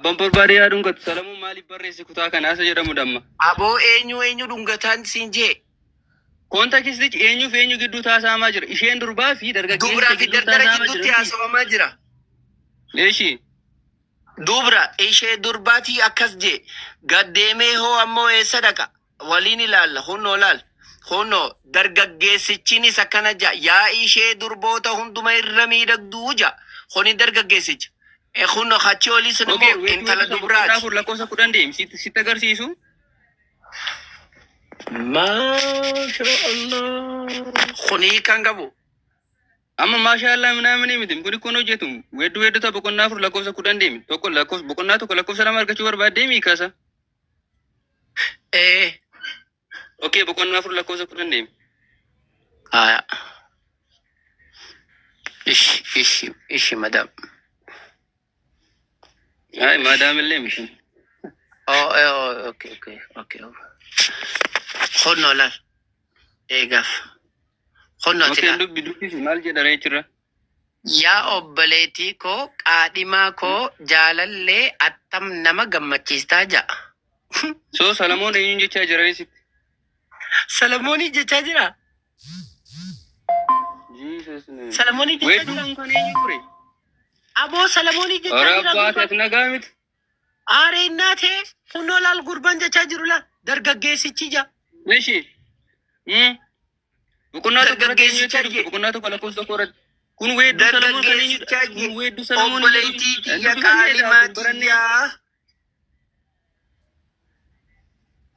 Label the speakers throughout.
Speaker 1: Abbaan barbaade yaa dhungatu. Salamuun maaliif barreesse kutaa kana isa jedhamudha amma.
Speaker 2: Aboo eenyu eenyu dhungataan siin jee.
Speaker 1: Contextichi eenyuuf eenyu gidduu taasaamaa jira? Isheen durbaa fi dargaggeessa
Speaker 2: Dubraa fi
Speaker 1: gidduu
Speaker 2: dardara
Speaker 1: taasamaa
Speaker 2: gidduutti
Speaker 1: jira.
Speaker 2: haasawamaa jira.
Speaker 1: Eeshi.
Speaker 2: Dubra ishee durbaatii akkas jee gaddeemee hoo ammoo eessa dhaqa waliin ilaalla hunnoo laal hunnoo dargaggeessichinis akkana ja yaa ishee durboota hunduma irra miidhagduu ja kuni dargaggeessicha. E hunnoo achi olii sun
Speaker 1: Okay,
Speaker 2: immoo
Speaker 1: weedduu
Speaker 2: intala
Speaker 1: weedduu boqonnaa
Speaker 2: dubraati.
Speaker 1: 4 lakkoofsa 10 deemi. Sitti agarsiisu.
Speaker 2: Maasha Allah. Kuni kan qabu.
Speaker 1: Amma maashaa minaamini miti. Kun kun hojjetu. Weedduu weeddota boqonnaa 4 lakkoofsa 10 deemi. Tokko lakkoofsa boqonnaa 1 lakkoofsa 2 argachuu barbaaddeemi kaasa.
Speaker 2: Ee.
Speaker 1: Okay, boqonnaa 4 lakkoofsa 10 deemi.
Speaker 2: Aya. Ishi ishi ishi madam.
Speaker 1: Ay, maadaamillee miti.
Speaker 2: Oh, oh, okay, okay, okay. Hunnoo laal. Eegaaf. Hunnoo ati
Speaker 1: Okay,
Speaker 2: laal.
Speaker 1: dubbi dubbisi maal jedha reechirra?
Speaker 2: Yaa obboleettii koo qaadhimaa koo jaalallee attam nama gammachiistaa ja'a.
Speaker 1: So Salamoon eenyuun jechaa jira reesitti?
Speaker 2: Salamoonii jechaa jira.
Speaker 1: Jesus name.
Speaker 2: Salamoonii jechaa
Speaker 1: Weedduun
Speaker 2: jira.
Speaker 1: kun kan eenyu ture?
Speaker 2: Aboo Salamoonii jechaa
Speaker 1: Ora
Speaker 2: jira
Speaker 1: abbaa
Speaker 2: gurbaan.
Speaker 1: ati nagaa miti.
Speaker 2: Aaree ta'e hunnoo laal gurbaan jechaa jiru laal dargaggeessichi ja.
Speaker 1: Meeshi. Boqonnaa 1 irratti eenyu
Speaker 2: Dargaggeessicha
Speaker 1: jechuu dubbi?
Speaker 2: je.
Speaker 1: Boqonnaa 1 lakkoofsa 1 irratti. Kun weedduu Salamoon kan eenyudha?
Speaker 2: Dargaggeessicha je.
Speaker 1: Kun weedduu Salamoon jedhu.
Speaker 2: Obboleettii tiyya
Speaker 1: Dubbifannee
Speaker 2: qaalimaa
Speaker 1: barannee.
Speaker 2: tiyyaa.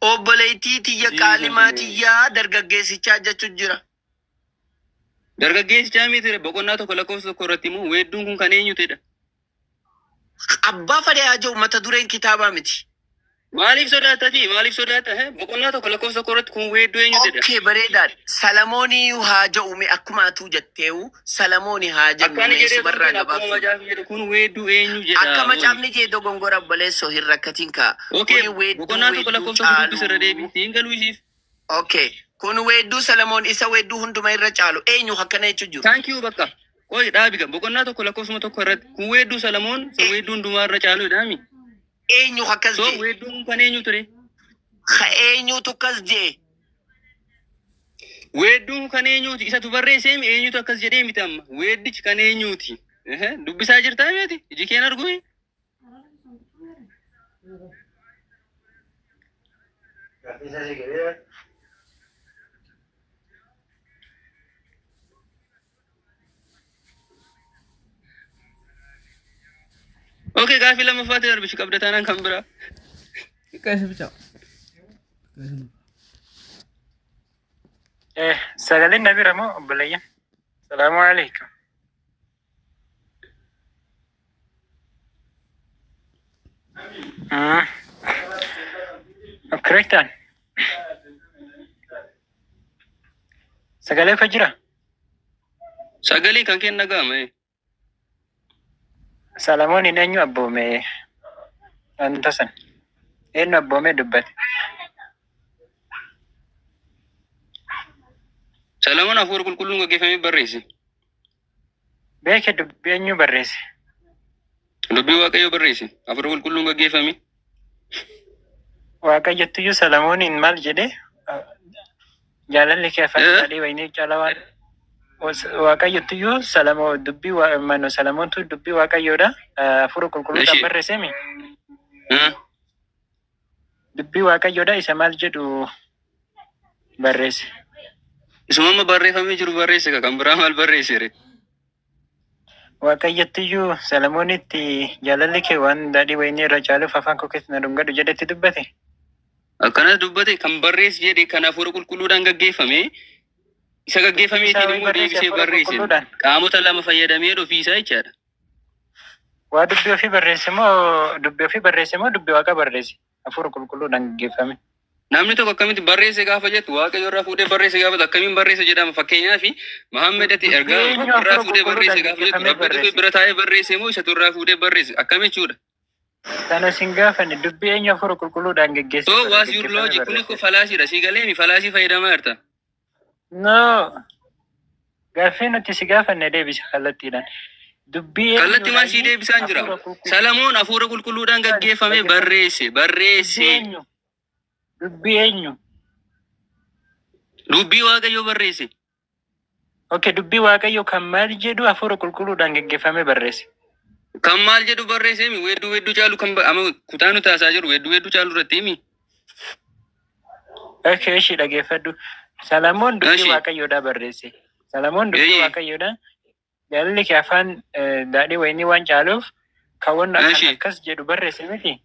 Speaker 2: Obboleettii tiyya
Speaker 1: Jesus
Speaker 2: qaalimaa
Speaker 1: name.
Speaker 2: tiyyaa dargaggeessichaa jechu jira.
Speaker 1: Dargaggeessichaa miti boqonnaa 1 lakkoofsa 1 irratti immoo weedduun kun kan eenyutidha?
Speaker 2: Abbaa fedhe haa jiru mata dureen kitaabaa miti.
Speaker 1: Maaliif sodaatati? Maaliif sodaata? Boqonnaa 1 lakkoofsa 1 irratti kun weedduu eenyutidha?
Speaker 2: Okay, bareedaadha. Salamoonii haa jedhu mee akkuma atuu jetteewu Salamoonii haa jennu
Speaker 1: Akka ani
Speaker 2: mee
Speaker 1: jedhee osoo
Speaker 2: sumarraa
Speaker 1: hin ta'in akkuma
Speaker 2: gabaabsinu.
Speaker 1: macaafni jedhu kun weedduu eenyu jedha
Speaker 2: Akka
Speaker 1: booni.
Speaker 2: macaafni jee dogongora obboleessoo hin rakkatiin kaa.
Speaker 1: Okay,
Speaker 2: Kuni weedduu
Speaker 1: boqonnaa 1
Speaker 2: weedduu
Speaker 1: lakkoofsa 1 dubbisi irra
Speaker 2: caalu.
Speaker 1: deebi. Siin galuu ishiif.
Speaker 2: Okay, kun weedduu Salamoon isa weedduu hunduma irra caalu eenyu akkana jechuu jiru.
Speaker 1: Thank you bakka. Qoy dhaabi ga boqonnaa 1 lakkoofsuma 1 irratti kun weedduu Salamoon isa weedduu hundumaa irra caalu jedhaami.
Speaker 2: Eenyu akkas
Speaker 1: So
Speaker 2: jee?
Speaker 1: weedduun kun kan eenyu ture?
Speaker 2: Ka eenyutu akkas jee?
Speaker 1: Weedduun kun kan eenyuti? Isatu barreessee mi eenyutu akkas jedhee miti amma? Weeddichi kan eenyuti? Dubbisaa jirtaa miti? Iji keen arguu? Okay, gaafii lammaffaatti darbichi qabda taanaan kan biraa.
Speaker 3: Xiqqeessi bicha.
Speaker 4: Sagaleen na bira moo obboleeyyan? Salaamu alaikum. Correctaan. Sagalee koo jira?
Speaker 1: Sagalee kan kenna gaama.
Speaker 4: Salamoon eenyu abboome wanta san? Eenyu abboome dubbate?
Speaker 1: Salamoon hafuura qulqulluun gaggeeffamee barreesse.
Speaker 4: Beeke dubbii eenyu barreesse?
Speaker 1: Dubbii Waaqayyoo barreesse. Hafuura qulqulluun gaggeeffame.
Speaker 4: Waaqayyottuyyuu Salamooniin maal jedhee? Jaalalli kee afaan daadhii wayinii caalaa waan Waaqayyottuyyuu Salamoo dubbii mano Salamoontu dubbii Waaqayyoodha. Hafuura qulqulluudhaan
Speaker 1: Eshi.
Speaker 4: barreessemi. Dubbii Waaqayyoodha isa maal jedhu barreesse.
Speaker 1: Isuma amma barreeffamee jiru barreesse kan biraa maal barreesse ree?
Speaker 4: Waaqayyottuyyuu Salamoonitti jaalalli kee waan daadhii wayinii irra caaluuf afaan koo keessa na dhungadhu jedhetti dubbate.
Speaker 1: Akkanas dubbate kan barreesse jedhe kan hafuura qulqulluudhaan gaggeeffame isa
Speaker 4: Isaa
Speaker 1: gaggeeffameetiin
Speaker 4: wayii
Speaker 1: immoo
Speaker 4: barreesse
Speaker 1: deebisee
Speaker 4: hafuura
Speaker 1: barreesse.
Speaker 4: qulqulluudhaan.
Speaker 1: Qaamota lama fayyadamee ofiisaa jechaadha.
Speaker 4: Waa dubbii ofii barreesse moo dubbii ofii barreesse moo dubbii waaqa barreesse? Hafuura qulqulluudhaan gaggeeffame.
Speaker 1: Namni tokko akkamitti barreesse gaafa jettu Waaqayyo irraa fuudhee barreesse gaafa jettu akkamiin barreesse jedhama. Fakkeenyaaf Muhammad ati
Speaker 4: Dubbii
Speaker 1: ergaa
Speaker 4: eenyu
Speaker 1: Rabbi irraa
Speaker 4: hafuura
Speaker 1: fuudhee barreesse
Speaker 4: qulqulluudhaan
Speaker 1: gaafa jettu
Speaker 4: gaggeeffamee
Speaker 1: Rabbi dhufe
Speaker 4: barreesse?
Speaker 1: bira taa'ee barreesse moo isatu irraa fuudhee barreesse akkam jechuudha.
Speaker 4: Sana sin gaafanne dubbii eenyu hafuura qulqulluudhaan geggeesse
Speaker 1: So what's your
Speaker 4: gaggeeffamee
Speaker 1: logic? Kun
Speaker 4: barreesse?
Speaker 1: kun falaasiidha. Si galeemi falaasii fayyadamaa jirta.
Speaker 4: No, gaaffii nuti si gaafanne deebisi kallattiidhaan. Dubbii
Speaker 1: Kallattii maal sii
Speaker 4: eenyuudhaayi
Speaker 1: deebisaan jira.
Speaker 4: hafuura qulqulluu.
Speaker 1: Salamoon hafuura qulqulluudhaan gaggeeffame
Speaker 4: Dhaggeeffadhu.
Speaker 1: barreesse
Speaker 4: Dubbii
Speaker 1: barreesse.
Speaker 4: eenyu? Dubbii eenyu?
Speaker 1: Dubbii Waaqayyoo barreesse.
Speaker 4: Okay, dubbii Waaqayyo kan maal jedhu hafuura qulqulluudhaan gaggeeffame barreesse.
Speaker 1: Kan maal jedhu barreesse mi weedduu weedduu caalu kan amma kutaa nu taasaa jiru weedduu weedduu caalu irratti himi.
Speaker 4: Okay, ishii dhaggeeffadhu. Salamoon dubbii
Speaker 1: Eshi.
Speaker 4: Waaqayyoodhaa barreesse. Salamoon dubbii
Speaker 1: Eeyyee.
Speaker 4: Waaqayyoodhaa jaalalli kee afaan daadhii wayinii waan caaluuf kan wanna kan
Speaker 1: Eshi.
Speaker 4: akkas jedhu barreesse miti.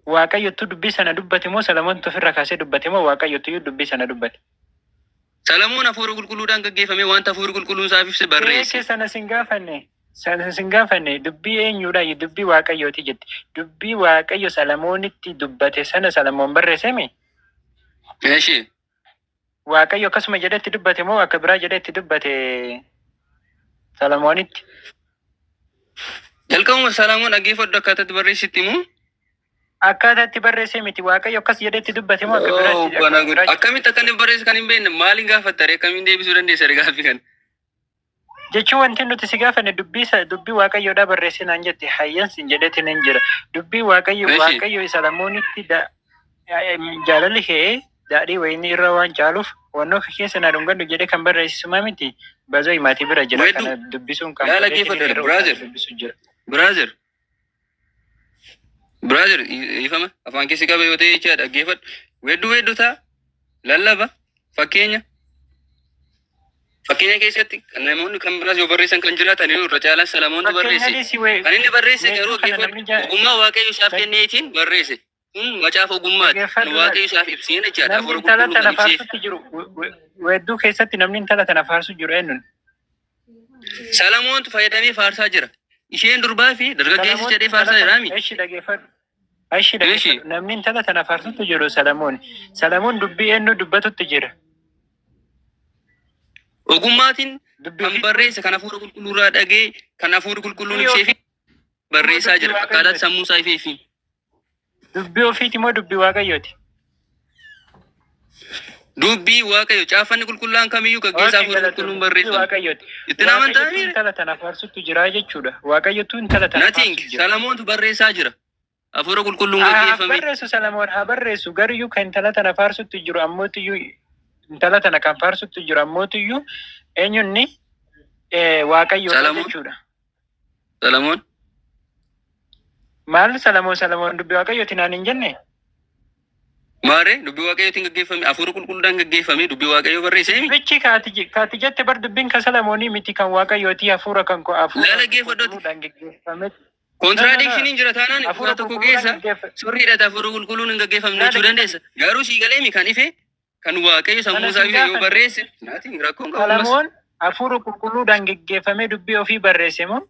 Speaker 4: Waaqayyottu dubbii sana dubbate moo Salamoontu ofirra kaasee dubbate moo Waaqayyottu iyyuu dubbii sana dubbate?
Speaker 1: Salamoon hafuura qulqulluudhaan gaggeeffame wanta hafuura qulqulluun isaaf ibse barreesse.
Speaker 4: Beeke sana sin gaafanne. Sana sin gaafanne dubbii eenyuudha? Dubbii Waaqayyooti jette. Dubbii Waaqayyo Salamoonitti dubbate sana Salamoon barreesse mi?
Speaker 1: Eshi.
Speaker 4: Waaqayyo akkasuma jedhetti dubbate moo akka biraa jedhetti dubbate Salamoonitti?
Speaker 1: Jalqabuma Salamoon dhaggeeffadhu akkaataatti barreessitti moo?
Speaker 4: Akkaataa itti barreesse miti. Waaqayyo akkas jedhetti dubbate moo akka
Speaker 1: Oh,
Speaker 4: biraatti
Speaker 1: bana
Speaker 4: akka
Speaker 1: gud.
Speaker 4: biraa
Speaker 1: Akkamitti akka inni barreesse kan hin beekne maaliin gaafatta ree akkamiin deebisuu dandeessa ree gaaffii kana?
Speaker 4: Jechuun wanti nuti si gaafanne dubbii dubbii Waaqayyoodhaa barreesse naan jette hayyan sin jedhetti nan jira. Dubbii Waaqayyo
Speaker 1: Eshi.
Speaker 4: Waaqayyo Salamoonitti jaalalli kee daadhii wayinii irra waan caaluuf wannoo keessa na dhungadhu jedhee kan barreessisuma miti. Bazoo maatii bira jira
Speaker 1: Weedduu
Speaker 4: kana dubbisuun kan
Speaker 1: laala
Speaker 4: fudheetiin
Speaker 1: dhaggeeffadhu
Speaker 4: irra
Speaker 1: brother.
Speaker 4: dubbisu jira.
Speaker 1: Brother. Brother ifama afaan keessi qaba yoo ta'e jecha dhaggeeffadhu. Weedduu weeddotaa lallaba fakkeenya fakkeenya keessatti namoonni kan biraas yoo barreessan kan jiraatan irra caalaan Salamoontu
Speaker 4: Fakkeenya
Speaker 1: barreesse.
Speaker 4: dhiisii wee
Speaker 1: Kan inni barreesse garuu
Speaker 4: weedduu kana
Speaker 1: dhaggeeffadhu
Speaker 4: namni
Speaker 1: ogummaa Waaqayyo isaaf kenneetiin barreesse. Kun macaafa ogummaati. Kan
Speaker 4: dhaggeeffadhu laal.
Speaker 1: Waaqayyo isaaf ibseen jechaadha.
Speaker 4: Namni
Speaker 1: Hafuura
Speaker 4: intala
Speaker 1: qulqulluun
Speaker 4: tana
Speaker 1: kan ibseef.
Speaker 4: faarsutti jiru weedduu keessatti namni intala tana faarsu jiru eenyuun?
Speaker 1: Salamoontu fayyadamee faarsaa jira. Isheen durbaa fi dargaggeessi
Speaker 4: Salamoon
Speaker 1: jedhee
Speaker 4: intala
Speaker 1: faarsaa
Speaker 4: tana
Speaker 1: jira mi?
Speaker 4: eshi dhaggeeffadhu. Eshi
Speaker 1: Eshi.
Speaker 4: dhaggeeffadhu. Namni intala tana faarsutti jiru Salamoon. Salamoon dubbii eenyu dubbatutti jira?
Speaker 1: Ogummaatiin
Speaker 4: Dubbii
Speaker 1: kan
Speaker 4: ofii
Speaker 1: barreesse kan hafuura qulqulluurraa dhagee kan hafuura qulqulluun
Speaker 4: dubbii
Speaker 1: ibsee fi
Speaker 4: ofii moo
Speaker 1: barreessaa
Speaker 4: dubbii
Speaker 1: jira. Akkaataa
Speaker 4: Waaqayyooti?
Speaker 1: sammuu isaa ifee fi
Speaker 4: Dubbii ofiiti moo dubbii Waaqayyooti?
Speaker 1: Dubbii Waaqayyo caafanni qulqullaan kamiyyuu gaggeessaa
Speaker 4: Okay,
Speaker 1: hafuura
Speaker 4: galatoomi.
Speaker 1: qulqulluun
Speaker 4: Dubbii
Speaker 1: barreeffame.
Speaker 4: Waaqayyooti.
Speaker 1: Ittiin amantaa
Speaker 4: Waaqayyotu
Speaker 1: miire?
Speaker 4: intala tana faarsutu jira jechuudha. Waaqayyotu intala tana
Speaker 1: Nothing.
Speaker 4: faarsu jira.
Speaker 1: Salamoontu barreessaa jira. Hafuura qulqulluun
Speaker 4: Haa
Speaker 1: gaggeeffame.
Speaker 4: barreessu Salamoon haa barreessu garuyyuu kan intala tana faarsutu jiru ammootiyyuu intala tana kan faarsutu jiru ammootiyyuu eenyunni Waaqayyoodha
Speaker 1: Salamoon.
Speaker 4: jechuudha.
Speaker 1: Salamoon.
Speaker 4: Maal Salamoon Salamoon dubbii Waaqayyooti naan hin jenne?
Speaker 1: Maarree dubbii Waaqayyootiin gaggeeffame hafuura qulqulluudhaan gaggeeffame dubbii Waaqayyoo barreessee mi?
Speaker 4: Dubbichi kaati jette bar dubbiin kan Salamoonii miti kan Waaqayyooti hafuura kan hafuura
Speaker 1: Laala geeffadhooti.
Speaker 4: qulqulluudhaan gaggeeffame. No, no, no.
Speaker 1: Contradictioniin jira taanaan
Speaker 4: Hafuura
Speaker 1: kutaa tokko
Speaker 4: qulqulluudhaan
Speaker 1: keessa
Speaker 4: gaggeeffame.
Speaker 1: sirriidha hafuura qulqulluun hin gaggeeffamne
Speaker 4: Laala
Speaker 1: jechuu dandeessa. Garuu sii galee mi kan ife kan Waaqayyo sammuu
Speaker 4: Kana
Speaker 1: isaa
Speaker 4: sin
Speaker 1: ife yoo
Speaker 4: gaafanne.
Speaker 1: barreesse naatiin rakkoon qabu ammas.
Speaker 4: Salamoon hafuura qulqulluudhaan geggeeffamee dubbii ofii barreesse moo?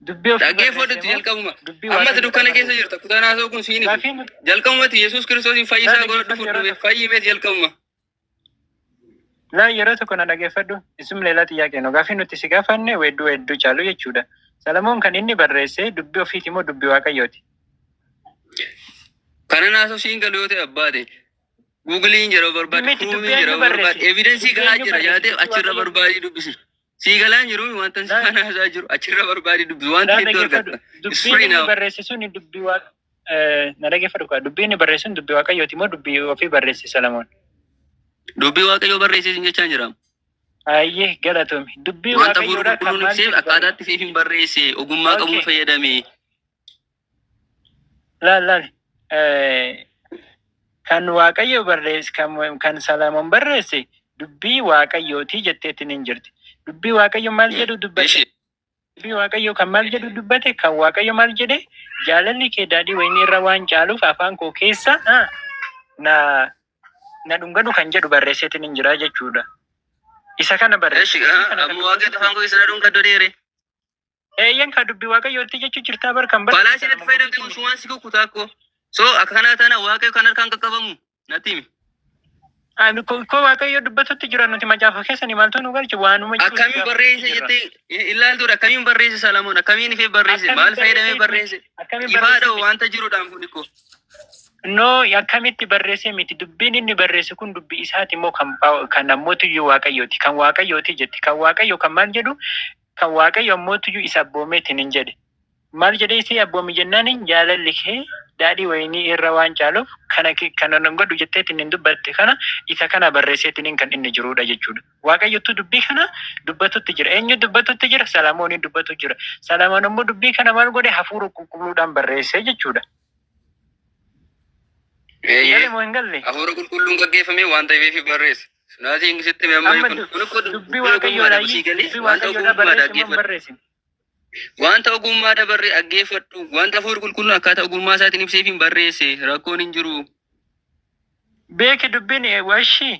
Speaker 4: Dubbii ofii barreesse
Speaker 1: Dhaggeeffadhutti
Speaker 4: moo?
Speaker 1: jalqabuma.
Speaker 4: Dubbii
Speaker 1: Ammati
Speaker 4: Waaqayyoodhaa
Speaker 1: dukkana keessa
Speaker 4: barreesse.
Speaker 1: jirta kutaan haasa'u kun siin ifu.
Speaker 4: Gaafiin
Speaker 1: Jalqabumatti Yesuus Kiristoosiin fayyisaa
Speaker 4: laa
Speaker 1: godhadhu
Speaker 4: dhaggeeffadhu yeroo
Speaker 1: fudhume
Speaker 4: tokko.
Speaker 1: fayyimeet jalqabuma.
Speaker 4: Laa yeroo tokko na dhaggeeffadhu. Isum leelaa xiyyaa kennu. Gaafii nuti si gaafanne weedduu weedduu caalu jechuudha. Salamoon kan inni barreesse dubbii ofiiti moo dubbii Waaqayyooti?
Speaker 1: Kanan haasa'u siin galu yoo ta'e abbaate. Googleiin jira barbaade,
Speaker 4: Miti dubbii
Speaker 1: Chromein jira
Speaker 4: eenyu
Speaker 1: barbaade,
Speaker 4: barreesse?
Speaker 1: evidence
Speaker 4: Dubbii
Speaker 1: gahaa
Speaker 4: eenyu
Speaker 1: jira
Speaker 4: barreesse?
Speaker 1: yaadee
Speaker 4: Dubbii
Speaker 1: achirra
Speaker 4: Waaqayyooti.
Speaker 1: barbaadee dubbisi. Sii galaan jiru wanta si
Speaker 4: Laa
Speaker 1: faana haasaa jiru achirra barbaadee dubbisi wanta
Speaker 4: laa
Speaker 1: hedduu
Speaker 4: dhaggeeffadhu.
Speaker 1: argatta. It's
Speaker 4: Dubbiin
Speaker 1: free
Speaker 4: inni
Speaker 1: now.
Speaker 4: barreesse suni dubbii Waaq na dhaggeeffadhu kaa. Dubbii inni barreesse sun dubbii Waaqayyooti moo dubbii ofii barreesse Salamoon?
Speaker 1: Dubbii Waaqayyoo barreessee sin jechaan jira.
Speaker 4: Ayyee galatoomi. Dubbii
Speaker 1: Wanta hafuura
Speaker 4: Waaqayyoodhaa kan
Speaker 1: qulqulluun
Speaker 4: maal
Speaker 1: ibseef
Speaker 4: jedhu
Speaker 1: akkaataatti
Speaker 4: barreesse?
Speaker 1: siif hin barreesse ogummaa qabuun
Speaker 4: Okay.
Speaker 1: fayyadame.
Speaker 4: Laal laal. Kan Waaqayyo barreesse kan Salamoon barreesse dubbii Waaqayyooti jetteetiin hin jirti. Dubbii Waaqayyo maal jedhu dubbate?
Speaker 1: Ishi.
Speaker 4: Dubbii Waaqayyo kan maal jedhu dubbate? Kan Waaqayyo maal jedhe? Jaalalli kee daadhii wayinii irra waan caaluuf afaan koo keessa na na dhungadu kan jedhu barreesseetiin hin jira jechuudha. Isa kana barreesse.
Speaker 1: Ishi
Speaker 4: Dubbii kana kan
Speaker 1: amma Waaqayyo
Speaker 4: dubbatu
Speaker 1: afaan koo keessa dhadhuun kaddoo dheere.
Speaker 4: eeyyan ka dubbii Waaqayyooti jechuu jirtaa bar kan barreesse
Speaker 1: Balaa isinitti
Speaker 4: Salamoon
Speaker 1: fayyadamte
Speaker 4: qofti
Speaker 1: kun
Speaker 4: miti.
Speaker 1: sumaan si kukkutaa akkoo. So akka kanaa taana Waaqayyo kan harkaan qaqqabamu natti himi.
Speaker 4: Ani ko Waaqayyo dubbatutti jira nuti macaafa keessanii maaltu nu galche waanuma jiru si
Speaker 1: Akkamiin
Speaker 4: gaafatutti
Speaker 1: barreesse
Speaker 4: jirra.
Speaker 1: jettee ilaaltuudha akkamiin barreesse Salamoon akkamiin ifee barreesse
Speaker 4: Akkamiin
Speaker 1: maal fayyadamee
Speaker 4: barreesse
Speaker 1: barreesse
Speaker 4: akkamiin
Speaker 1: ifaadha
Speaker 4: barreesse miti.
Speaker 1: wanta jiruudhaan kun ikkoo.
Speaker 4: No, akkamitti barreessee miti. Dubbiin inni barreesse kun dubbii isaati immoo kan ammootiyyuu Waaqayyooti. Kan Waaqayyooti jetti. Kan Waaqayyo kan maal jedhu, kan Waaqayyo ammootiyyuu isa abboomeetiin hin jedhe. Maal jedhee isii abboomi jennaan, jaalalli kee daadhii wayinii irra waan caaluuf kana nan godhu jetteetiin hin dubbatte, kana isa kana barreesseetiin kan inni jirudha jechuudha. Waaqayyotu dubbii kana dubbatutti jira. Eenyu dubbatutti jira? Salamooniin dubbatu jira. Salamoon immoo dubbii kana maal godhe? Hafuura qulqulluudhaan barreessee jechuudha. Galee moo hin galle?
Speaker 1: Hafuura qulqulluun gaggeeffamee waan ta'eef barreesse. Sunaatiin sitti amma
Speaker 4: Amma
Speaker 1: kun kun
Speaker 4: dubbii Waaqayyoodha.
Speaker 1: Sii galee
Speaker 4: Dubbii
Speaker 1: wanta
Speaker 4: Waaqayyoodha
Speaker 1: ogummaadha
Speaker 4: barreesse moo hin
Speaker 1: dhaggeeffadhu.
Speaker 4: barreessine?
Speaker 1: Wanta ogummaadha barree dhaggeeffadhu. Wanta hafuurri qulqulluun akkaataa ogummaa isaatiin ibseef hin barreesse. Rakkoon hin jiru.
Speaker 4: Beeki dubbiin washii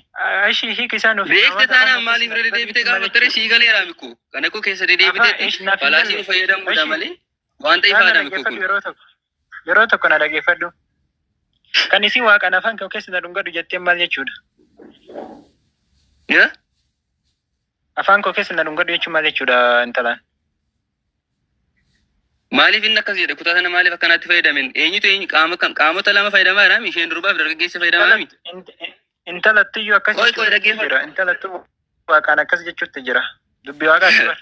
Speaker 4: ashii hiiki isaan ofii
Speaker 1: Beekte taanaan maaliif irra deddeebitee gaafattare? Sii galeera mikku. Kana koo keessa deddeebiteetti fallacy fayyadamuudha malee wanta
Speaker 4: Na
Speaker 1: ifaadha mikku
Speaker 4: dhaggeeffadhu
Speaker 1: kun.
Speaker 4: Yeroo tokko na dhaggeeffadhu. Kan isin waaqan afaan kee keessa na dhungadhu jetteen maal jechuudha?
Speaker 1: Yaa?
Speaker 4: Afaan koo keessa na dhungadhu jechuun maal jechuudha intalaan?
Speaker 1: Maaliif inni akkas jedhe? Kutaa sana maaliif akkanaatti fayyadamen? Eenyutu eenyu qaama kam qaamota lama fayyadamaa jira? Isheen durbaaf dargaggeessa fayyadamaa miti.
Speaker 4: Intalattiyyuu akkas
Speaker 1: Qoy qoy
Speaker 4: jechuutti
Speaker 1: dhaggeeffadhu.
Speaker 4: jira. Intalattu waaqaan akkas jechuutti jira. Dubbii waaqaati bar.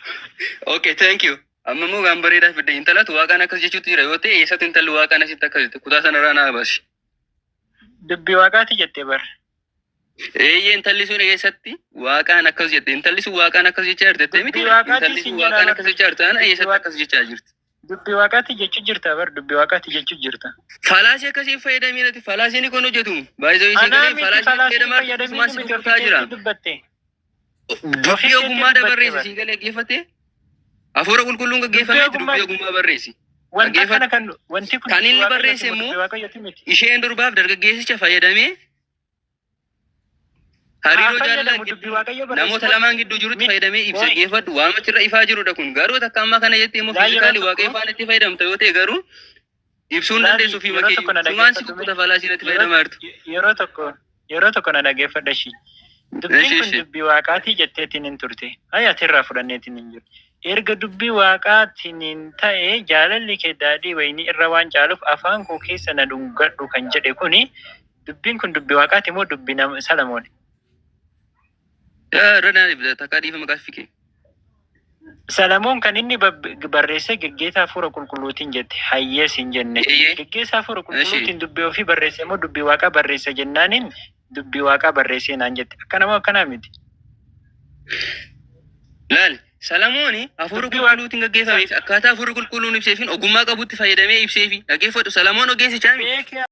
Speaker 1: Okay, thank you. Amma immoo waan bareedaa fidde. Intalatu waaqaan akkas jechuutti jira yoo ta'e, eessatti intalli waaqaan asitti akkas jette? Kutaa sanarraa naa baasi.
Speaker 4: Dubbii waaqaati jettee bar.
Speaker 1: Eeyyee, intalli sun eessatti waaqaan akkas jette? Intalli sun waaqaan akkas jechaa jirti jettee miti?
Speaker 4: Dubbii waaqaati
Speaker 1: Intalli
Speaker 4: siin
Speaker 1: sun
Speaker 4: jedhaa
Speaker 1: waaqaan
Speaker 4: bar.
Speaker 1: akkas jechaa jirti taana
Speaker 4: Dubbii
Speaker 1: eessatti akkas jechaa jirti?
Speaker 4: Dubbii waaqaati jechuu jirta bar. Dubbii waaqaati jechuu jirta.
Speaker 1: Fallacy akkasii fayyadamii ati fallacyn kun hojjetu. Baay'ee isii
Speaker 4: Anaa
Speaker 1: galee
Speaker 4: miti
Speaker 1: fallacy
Speaker 4: fallacy
Speaker 1: fayyadamaa
Speaker 4: fayyadamii
Speaker 1: asumaan si
Speaker 4: miti, ofii
Speaker 1: kutaa jira.
Speaker 4: keetti dubbatte.
Speaker 1: Dubbii
Speaker 4: Ofii keetti
Speaker 1: ogummaa
Speaker 4: dubbatte
Speaker 1: barreessi
Speaker 4: bar.
Speaker 1: sii galee dhaggeeffate. Hafuura qulqulluun
Speaker 4: Dubbii
Speaker 1: gaggeeffamee
Speaker 4: ogummaa
Speaker 1: dubbii ogummaa barreessi.
Speaker 4: Wanta
Speaker 1: Dhaggeeffadhu.
Speaker 4: kana kan wanti kun
Speaker 1: Kan
Speaker 4: dubbii
Speaker 1: inni
Speaker 4: waaqayyooti
Speaker 1: barreesse
Speaker 4: moo
Speaker 1: immoo
Speaker 4: dubbii waaqayyooti miti?
Speaker 1: isheen durbaaf dargaggeessicha fayyadamee
Speaker 4: Haa
Speaker 1: hariiroo jaalalaa
Speaker 4: fayyadamu, dubbii
Speaker 1: gidduu
Speaker 4: waaqayyoo barreesse
Speaker 1: namoota
Speaker 4: moo
Speaker 1: lamaan gidduu jirutti
Speaker 4: miti?
Speaker 1: fayyadamee ibsa.
Speaker 4: Qoy
Speaker 1: Dhaggeeffadhu, waan achirra ifaa jirudha kun. Garuu takka ammaa kana jettee immoo
Speaker 4: laa yeroo
Speaker 1: physically
Speaker 4: tokko
Speaker 1: waaqayyo faana itti fayyadamta yoo ta'e, garuu ibsuu hin
Speaker 4: laali
Speaker 1: dandeessu fi
Speaker 4: yeroo
Speaker 1: makee
Speaker 4: tokko na
Speaker 1: sumaan si
Speaker 4: dhaggeeffadhu mee.
Speaker 1: kukkuta fallacy natti
Speaker 4: Yeroo
Speaker 1: fayyadamaa jirtu.
Speaker 4: yeroo tokko na dhaggeeffadha ishii. Dubbiin
Speaker 1: Ishi
Speaker 4: kun
Speaker 1: ishi.
Speaker 4: dubbii waaqaatii jetteetiin hin turte. Hayi, atirraa fudhanneetiin hin jiru. Erga dubbii waaqaatiin hin ta'e, jaalalli kee daadhii wayinii irra waan caaluuf afaan koo keessa na dhungadhu kan jedhe kuni, dubbiin kun dubbii waaqaati moo dubbii nama Salamoon?
Speaker 1: Irra naa ibsa takkaa dhiifama gaaffii kee.
Speaker 4: Salamoon kan inni barreesse geggeessaa hafuura qulqulluutiin jette, hayyees hin jenne.
Speaker 1: Eeyyee.
Speaker 4: Geggeessaa hafuura
Speaker 1: Ishi.
Speaker 4: qulqulluutiin dubbii ofii barreesse moo dubbii waaqaa barreesse jennaaniin, dubbii waaqaa barreessee naan jette. Akkana moo akkanaa miti?
Speaker 1: Laali, Salamooni hafuura
Speaker 4: Dubbii waaqa
Speaker 1: qulqulluutiin gaggeeffameef akkaataa hafuurri qulqulluun ibseefin ogummaa qabutti fayyadamee ibseefi dhaggeeffadhu. Salamoon ogeessichaa miti.
Speaker 4: Beekee.